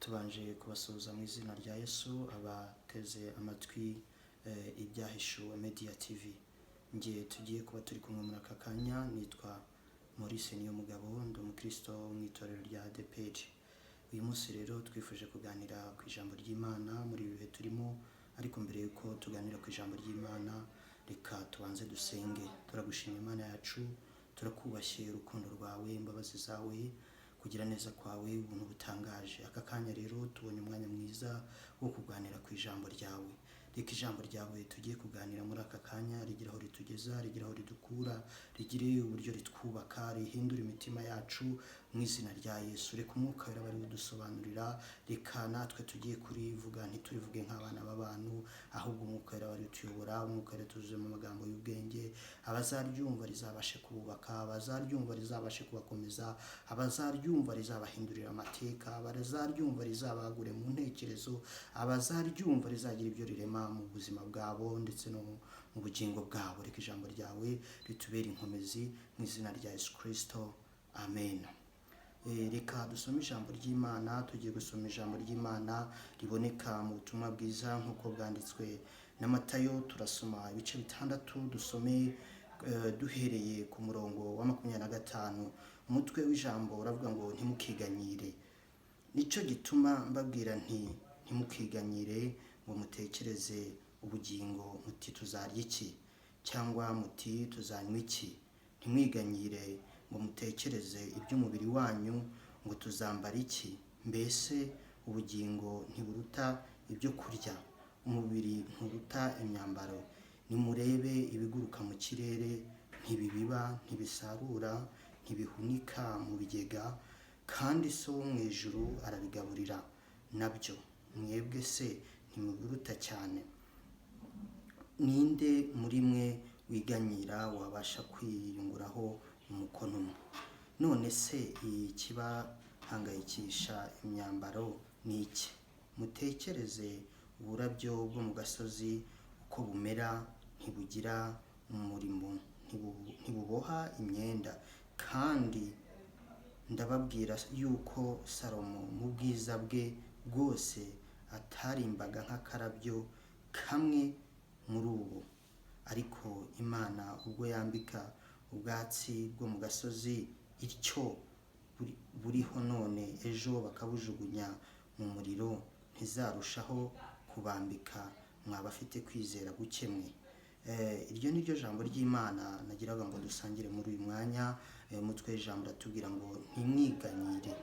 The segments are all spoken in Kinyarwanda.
Tubanje kubasuhuza mu izina rya Yesu abateze amatwi Ibyahishuwe Media TV. Nge tugiye kuba turi kumwe muri aka kanya nitwa Maurice Niyomugabo, ndi umukristo wo mu itorero rya ADEPR. Uyu munsi rero twifuje kuganira ku ijambo ry'Imana muri ibi bihe turimo, ariko mbere y'uko tuganira ku ijambo ry'Imana, reka tubanze dusenge. Turagushima Imana yacu, turakubashye urukundo rwawe, imbabazi zawe, kugira neza kwawe, ubuntu butangaje. Aka kanya rero tubonye umwanya mwiza wo kuganira ku ijambo ryawe. Reka ijambo ryawe tugiye kuganira muri aka kanya rigira aho ritugeza, rigira aho ridukura, rigire uburyo ritwubaka, rihindura imitima yacu mu izina rya Yesu. Reka Umwuka Wera bari budusobanurira, reka natwe tugiye kurivuga ntiturivuge nk'abana b'abantu, ahubwo Umwuka Wera bari utuyobora, Umwuka Wera tuzuzemo amagambo y'ubwenge. Abazaryumva rizabashe kububaka, abazaryumva rizabashe kubakomeza, abazaryumva rizabahindurira amateka, abazaryumva rizabagure mu ntekerezo, abazaryumva rizagira ibyo rirema mu buzima bwabo ndetse no mu bugingo bwabo. Reka ijambo ryawe ritubere inkomezi mu izina rya Yesu Kirisito, amen. Reka dusome ijambo ry'Imana. Tugiye gusoma ijambo ry'Imana riboneka mu butumwa bwiza nk'uko bwanditswe na Matayo. Turasoma ibice 6, dusome duhereye ku murongo wa 25. Umutwe w'ijambo uravuga ngo: "Ntimukiganyire." Nicyo gituma mbabwira nti: "Ntimukiganyire ngo mutekereze ubugingo muti: 'Tuzarya iki?' cyangwa muti: 'Tuzanywa iki?' Ntimwiganyire ngo mutekereze iby'umubiri wanyu ngo: 'Tuzambara iki?' Mbese ubugingo ntiburuta ibyo kurya, umubiri nturuta imyambaro? Nimurebe ibiguruka mu kirere: ntibibiba, ntibisarura, ntibihunika mu bigega, kandi So wo mu ijuru arabigaburira nabyo. Mwebwe se ntimubiruta cyane? Ninde muri mwe wiganyira wabasha kwiyunguraho umukono umwe? None se ikibahangayikisha imyambaro ni iki? Mutekereze uburabyo bwo mu gasozi uko bumera: ntibugira umurimo, ntibuboha imyenda, kandi ndababwira yuko Salomo mu bwiza bwe bwose atarimbaga nk'akarabyo kamwe muri ubu. Ariko Imana ubwo yambika ubwatsi bwo mu gasozi ityo, buriho none, ejo bakabujugunya mu muriro, ntizarushaho kubambika, mwa bafite kwizera guke mwe? Iryo ni ryo jambo ry'Imana nagiraga ngo dusangire muri uyu mwanya. Umutwe w'ijambo uratubwira ngo: "Ntimwiganyire."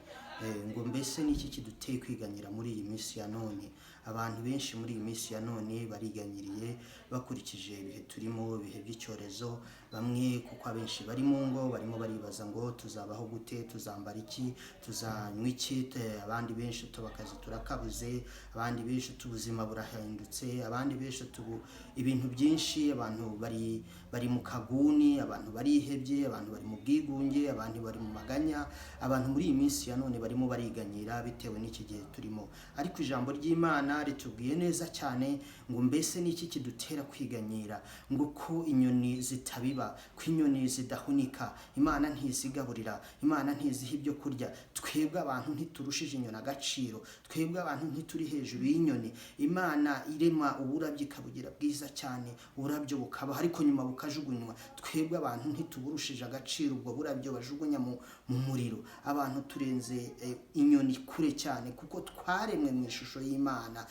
Ngo mbese ni iki kiduteye kwiganyira muri iyi minsi ya none? Abantu benshi muri iyi minsi ya none bariganyiriye bakurikije ibihe turimo, ibihe by'icyorezo. Bamwe, kuko abenshi bari mu ngo, barimo baribaza ngo: "Tuzabaho gute? Tuzambara iki? Tuzanywa iki?" Abandi benshi tuba akazi turakabuze, abandi benshi ubuzima burahindutse, abandi benshi tubu ibintu byinshi, abantu bari mu kaguni, abantu barihebye, abantu bari mu bwigunge, abantu bari mu maganya. Abantu muri iyi minsi ya none barimo bariganyira bitewe n'iki gihe turimo. Ariko ijambo ry'Imana ritubwiye neza cyane ngo: mbese ni iki kidutera kwiganyira? Ngo ko inyoni zitabiba, ko inyoni zidahunika, Imana ntizigaburira, Imana ntiziha ibyo kurya. Twebwe abantu ntiturushije inyoni agaciro? Twebwe abantu ntituri hejuru y'inyoni? Imana irema uburabyo ikabugira bwiza cyane, uburabyo bukabaho ariko nyuma bukajugunywa. Twebwe abantu ntituburushije agaciro ubwo burabyo bajugunya mu muriro? Abantu turenze inyoni kure cyane, kuko twaremwe mu ishusho y'Imana.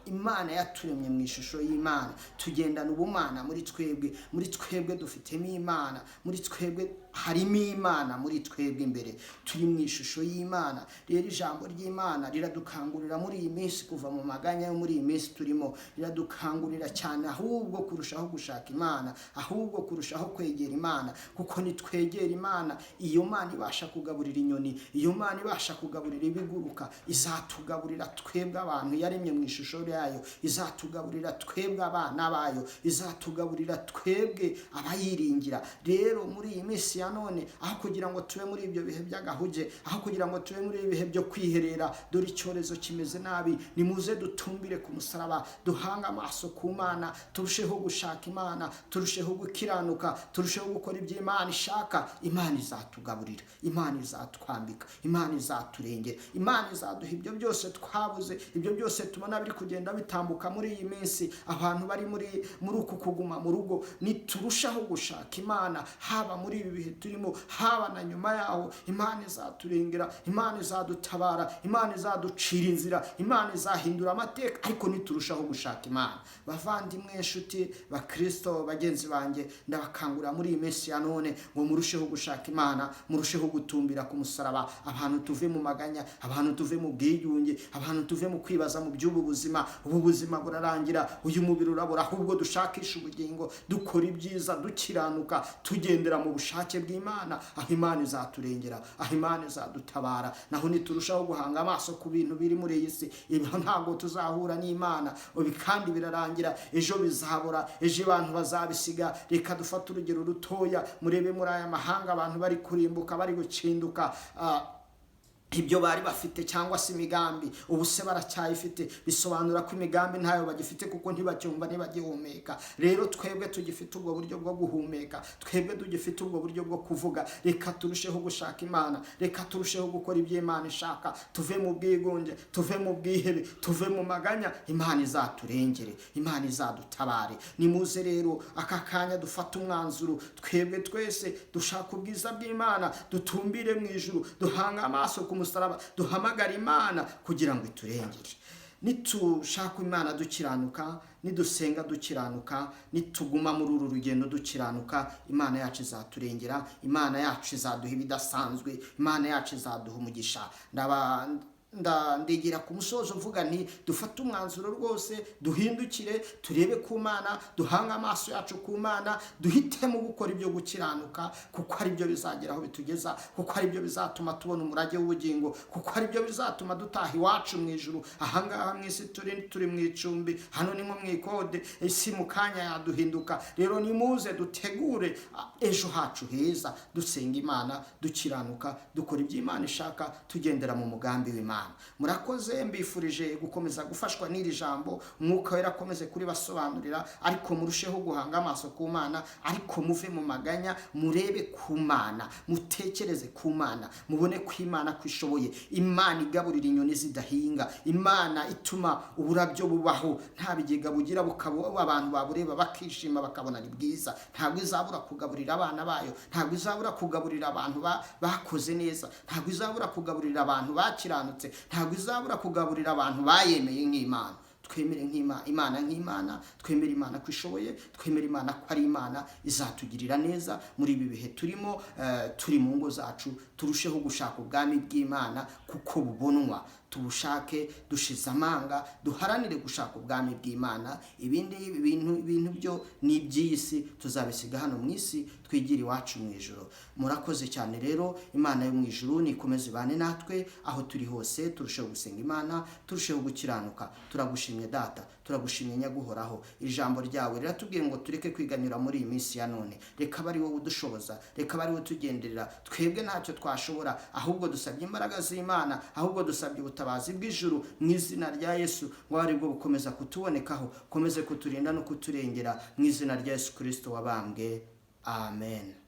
Imana yaturemye mu ishusho y'Imana, tugendana ubumana muri twebwe. Muri twebwe dufitemo Imana, muri twebwe harimo Imana, muri twebwe imbere turi mu ishusho y'Imana. Rero ijambo ry'Imana riradukangurira muri iyi minsi kuva mu maganya yo muri iyi minsi turimo. Riradukangurira cyane ahubwo kurushaho gushaka Imana, ahubwo kurushaho kwegera Imana, kuko nitwegera Imana, iyo Mana ibasha kugaburira inyoni, iyo Mana ibasha kugaburira ibiguruka, izatugaburira twebwe abantu yaremye mu ishusho yayo, izatugaburira twebwe abana bayo, izatugaburira twebwe abayiringira. Rero muri iyi minsi ya ya none, aho kugira ngo tube muri ibyo bihe by'agahuge, aho kugira ngo tube muri ibi bihe byo kwiherera, dore icyorezo kimeze nabi, nimuze dutumbire ku musaraba, duhange amaso ku Mana, turusheho gushaka Imana, turusheho gukiranuka, turusheho gukora ibyo Imana ishaka. Imana izatugaburira, Imana izatwambika, Imana izaturengera, Imana izaduha ibyo byose twabuze, ibyo byose tubona biri kugenda bitambuka muri iyi minsi. Abantu bari muri uku kuguma mu rugo, niturushaho gushaka Imana, haba muri ibi bihe turimo, haba na nyuma yaho, Imana izaturengera, Imana izadutabara, Imana izaducira inzira, Imana izahindura amateka, ariko niturushaho gushaka Imana. Bavandimwe, inshuti, bakristo bagenzi banjye, ndabakangurira muri iyi minsi ya none ngo murusheho gushaka Imana, murusheho gutumbira ku musaraba. Abantu tuve mu maganya, abantu tuve mu bwigunge, abantu tuve mu kwibaza mu by'ubu buzima. Ubu buzima burarangira, uyu mubiri urabura, ahubwo dushakisha ubugingo, dukora ibyiza, dukiranuka, tugendera mu bushake bw'Imana, aho Imana izaturengera, aho Imana izadutabara. Naho niturushaho guhanga amaso ku bintu biri muri iyi si, ibyo ntabwo tuzahura n'Imana. Ibi kandi birarangira, ejo bizabura, ejo abantu bazabisiga. Reka dufate urugero rutoya, murebe muri aya mahanga abantu bari kurimbuka, bari gukinduka, ibyo bari bafite cyangwa se imigambi, ubu se baracyayifite? Bisobanura ko imigambi ntayo bagifite, kuko ntibacyumva, ntibagihumeka. Rero twebwe tugifite ubwo buryo bwo guhumeka, twebwe tugifite ubwo buryo bwo kuvuga, reka turusheho gushaka Imana, reka turusheho gukora ibyo Imana ishaka, tuve mu bwigunge, tuve mu bwihebe, tuve mu maganya. Imana izaturengere, Imana izadutabare. Nimuze rero aka kanya dufate umwanzuro, twebwe twese dushaka ubwiza bw'Imana, dutumbire mu ijuru, duhange amaso ku musaraba, duhamagara Imana kugira ngo iturengere. Nitushaka Imana dukiranuka, nidusenga dukiranuka, nituguma muri uru rugendo dukiranuka, Imana yacu izaturengera, Imana yacu izaduha ibidasanzwe, Imana yacu izaduha umugisha. Ndegera ku musozo mvuga nti dufate umwanzuro rwose, duhindukire, turebe ku Mana, duhange amaso yacu ku Mana, duhitemo gukora ibyo gukiranuka, kuko ari byo bizagera aho bitugeza, kuko ari byo bizatuma tubona umurage w'ubugingo, kuko ari byo bizatuma dutaha iwacu mu ijuru. Ahangaha mu isi turi mu icumbi, hano ni nko mu ikode, isi mu kanya yaduhinduka. Rero nimuze dutegure ejo hacu heza, dusenga Imana, dukiranuka, dukora ibyo Imana ishaka, tugendera mu mugambi w'Imana. Murakoze, mbifurije gukomeza gufashwa n'iri jambo, Umwuka Wera akomeze kuribasobanurira, ariko murusheho guhanga amaso ku Mana, ariko muve mu maganya, murebe ku Mana, mutekereze ku Mana, mubone ko Imana kwishoboye. Imana igaburira inyoni zidahinga, Imana ituma uburabyo bubaho nta bigega bugira, bukaba abantu babureba bakishima, bakabona ni bwiza. Ntabwo izabura kugaburira abana bayo, ntabwo izabura kugaburira abantu bakoze neza, ntabwo izabura kugaburira abantu bakiranutse, ntabwo izabura kugaburira abantu bayemeye nk'Imana. Twemere Imana nk'Imana, twemere Imana ko ishoboye, twemere Imana ko ari Imana izatugirira neza muri ibi bihe turimo, turi mu ngo zacu, turusheho gushaka ubwami bw'Imana kuko bubonwa. Tubushake dushize amanga, duharanire gushaka ubwami bw'Imana. Ibindi bintu byo ni iby'iyi si, tuzabisiga hano mu isi, twigire iwacu mu ijuru. Murakoze cyane rero, Imana yo mu ijuru nikomeze ibane natwe aho turi hose, turusheho gusenga Imana, turusheho gukiranuka. Turagushimye Data, turagushimye Nyaguhoraho. Ijambo ryawe riratubwiye ngo tureke kwiganyura muri iyi minsi ya none. Reka abe ari wowe udushoboza, reka abe ari wowe utugenderera. Twebwe ntacyo twashobora, ahubwo dusabye imbaraga z'Imana, ahubwo dusabye ubutabazi bw'ijuru mu izina rya Yesu, ngo abe aribwo bukomeza kutubonekaho, ukomeze kuturinda no kuturengera mu izina rya Yesu Kristo wabambwe. Amen.